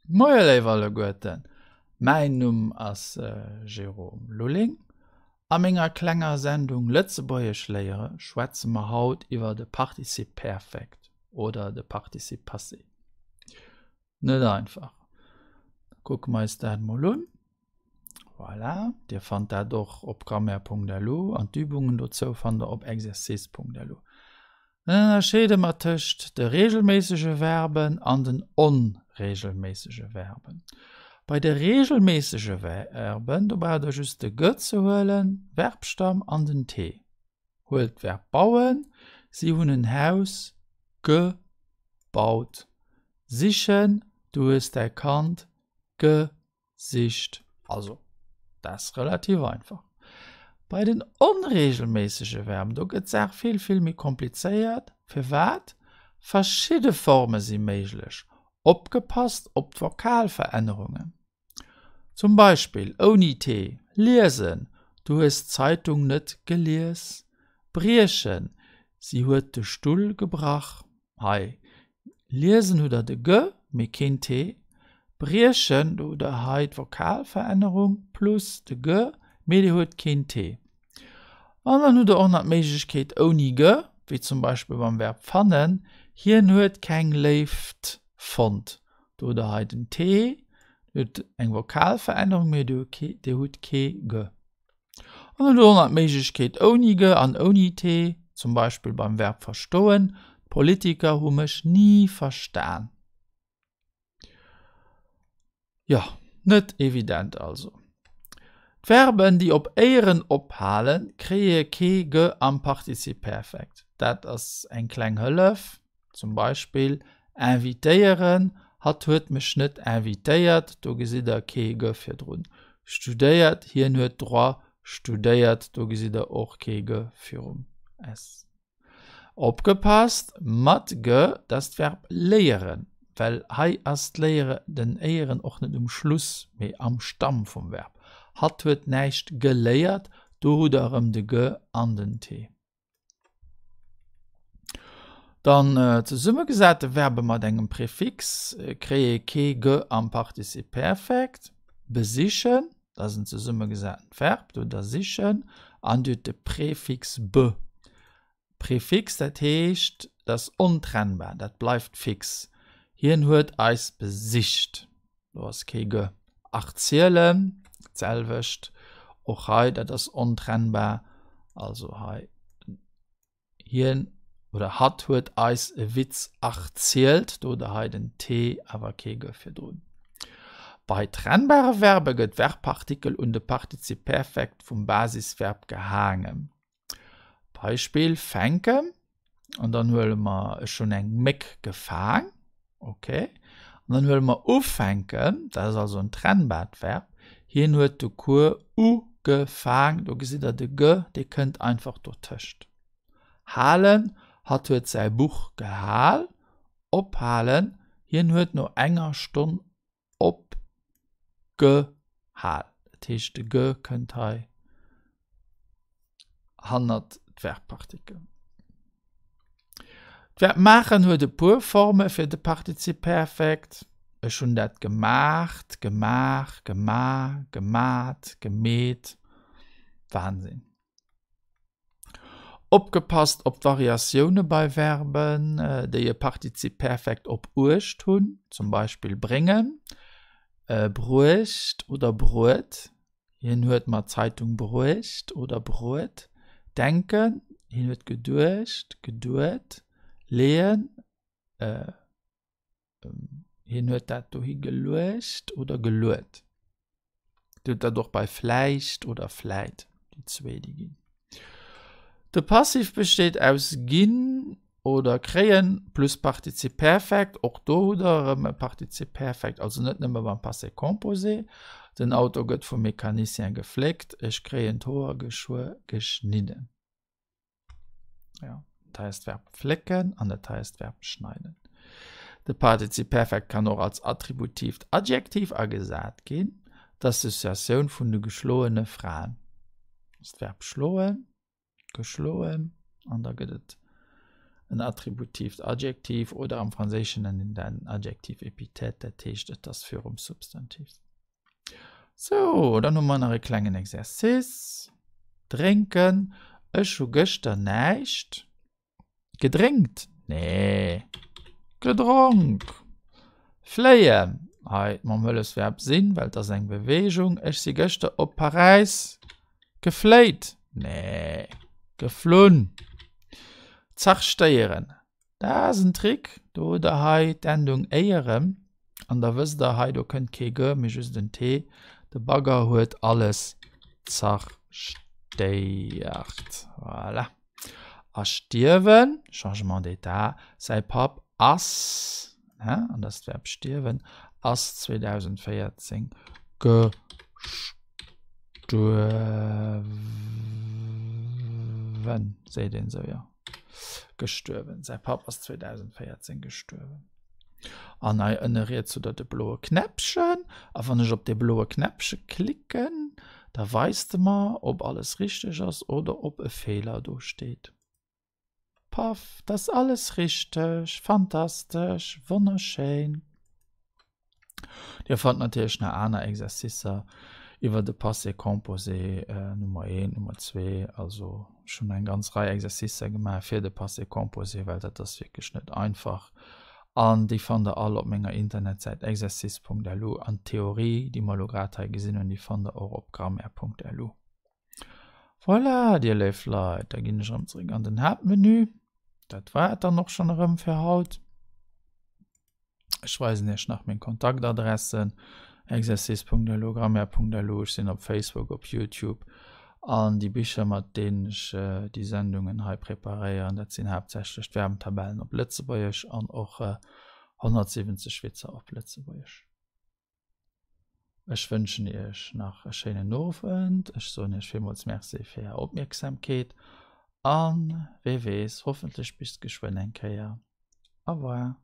Moie léif alleguerten, mäin Numm ass Jérôme Lulling. A menger klenger Sendung Lëtzebuergesch léiere schwätze mer haut iwwer de Participe perfect oder de Participe passé. Net einfach. Da kucke mer eis dat mol un. Voilà, Dir fannt dat och op grammaire.lu an d'Übungen dozou fannt der op exercice.lu. Dann ënnerscheede mer tëscht de reegelméissege Verben an den onreegelméissege Verben. Bei de reegelméissege Verben, do braucht der just de ge ze huelen, Verbstamm an den t. Huelt d'Verb bauen, si hunn en Haus gebaut. Sichen, du hues däi Kand ge Sicht. Also, dat ass relativ einfach. Bei den onreegelméissege Verben, do gëtt d'Saach vill, vill méi komplizéiert. Firwat? Verschidde Forme si méiglech. Opgepasst op d'Vokalverännerungen. Zum Beispill ouni t, liesen, du hues d'Zeitung net gelies, briechen, si huet de Stull gebrach. Hei liesen hutt der de g, mee keen t. Briechen, do hutt der hei d'Vokalverännerung plus de g, mee dir hutt keen t. An dann hutt der och nach d'Méiglechkeet ouni g, wéi zum Beispill beim Verb fannen, Hien huet keng Léift fonnt. Do hutt der hei den t, dir hutt eng Vokalverännerung, mee dir hutt kee g. An dann hutt der och nach d'Méiglechkeet ouni ge an ouni t, zum Beispill beim Verb verstoen, D'Politiker hu mech ni verstan. Jo, net evident also. D'Verben, déi op éieren ophalen, kréie kee ge am Partizip Perfekt. Dat ass eng kleng Hëllef. Zum Beispill invitéieren, hatt huet mech net invitéiert, do gesitt der kee ge virdrun. Studéiert, hien huet Droit studéiert, do gesitt der och kee ge virum s. Opgepasst, mat ge, dat ass d'Verb léieren, well hei ass d'léiere den éieren och net um Schluss, mee am Stamm vum Verb. Hatt huet näischt geléiert, do hutt der erëm de ge an den t. Dann zesummegesate Verbe mat engem Präfix kréie kee ge am Partizip Perfekt. Besichen, dat ass en zesummegesatent Verb, do hutt der sichen an dir hutt de Präfix be. Präfix, dat heescht, dat ass ontrennbar, dat bleift fix. Hien huet eis besicht, do ass kee ge. Erzielen, d'selwecht, och hei, dat ass ontrennbar, also hei hien oder hatt huet eis e Witz erzielt, do hutt der hei den t, awer kee ge virdrun. Bei trennbare Verbe gëtt d'Verbpartikel un de Partizip Perfekt vum Basisverb gehaangen. Beispill, fänken, an dann huele mer, ech hunn eng Méck gefaang, okay, an dann huele mer ufänken, dat ass also en trennbart Verb, hien huet de Cours ugefaang, do gesitt der de ge, dee kënnt einfach dotëscht. Halen, hatt huet säi Buch gehal, ophalen, hien huet no enger Stonn opgehal. Dat heescht, de ge kënnt hei hannert d'Verbpartikel. D'Verb maachen huet e puer Forme fir de Partizip Perfekt. Ech hunn dat gemaacht, gemaach, gema, gemat, gemeet. Wahnsinn. Opgepasst op d'Variatioune bei Verben, déi e Partizip Perfekt op uecht hunn, zum Beispill bréngen, bruecht oder bruet, hien huet mer d'Zeitung bruecht oder bruet, denken, hien huet geduecht, geduet, leeën, Hien huet dat dohi geluecht oder geluet. Dir hutt dat och bei vläicht oder vläit, déi zwee déi ginn. De Passiv besteet aus ginn oder kréien plus Partizip Perfekt. Och do hutt der erëm e Partizip Perfekt, also net nëmme beim Passé composé. Den Auto gëtt vum Mecanicien gefléckt. Ech kréien d'Hoer geschwë geschnidden. Ja, dat hei ass d'Verb flécken an dat hei ass d'Verb schneiden. De Partizip Perfekt kann och als attributiivt Adjektiv agesat ginn, d'Associatioun vun de geschloene Fraen. Dat ass d'Verb schloen, geschloen an da gëtt et. en attributiivt Adjektiv oder am Franséischen nennt een dat en Adjectif épithète, dat heescht et ass virum Substantiv. Sou, dann hu mer nach e klengen Exercice. Drénken, Ech hu gëschter näischt gedrénkt. Nee, gedronk. Fléien, hei mam Hëllefsverb sinn, well et ass eng Beweegung. Ech si gëschter op Paräis gefléit. Nee, geflunn. Zerstéieren, dat ass en Trick, do hutt der hei d'Endung éieren an da wësst der, hei do kënnt kee g, mee just en t. De Bagger huet alles zerstéiert. Voilà. A stierwen, Changement d'état, säi Papp ass, an dat ass d'Verb stierwen, ass 2014 gestuerwen, seet een esou, jo, gestuerwen, säi Papp ass 2014 gestuerwen. An hei ënne riets hutt der de bloe Knäppchen. A wann ech op dee bloe Knäppche klicken, da weist e mer, ob alles richteg ass oder ob e Feeler do steet. Paff, 't ass alles richteg, fantastesch, wonnerschéin. Dir fannt natierlech nach aner Exercicer iwwer de Passé composé Nummer 1, Nummer 2. Also ech hunn eng ganz Rei Exercicer gemaach fir de Passé composé, well dat ass wierklech net einfach. An déi fannt der all op menger Internetsäit exercice.lu an d'Theorie, déi mer elo grad hei gesinn hunn, déi fannt der och op grammaire.lu. Voilà, dir léif Leit, da ginn ech erëm zeréck an den Haaptmenü. Dat war et dann och schonn erëm fir haut. Ech weisen iech nach meng Kontaktadressen, exercice.lu, grammaire.lu, ech sinn op Facebook, op YouTube an déi Bicher mat deenen ech déi Sendungen hei preparéieren, dat sinn haaptsächlech d'Verbentabellen op Lëtzebuergesch an och 170 Witzer op Lëtzebuergesch. Ech wënschen iech nach e schéinen Owend, ech soen iech villmools Merci fir är Opmierksamkeet an wee weess, hoffentlech bis geschwënn eng Kéier. Au revoir.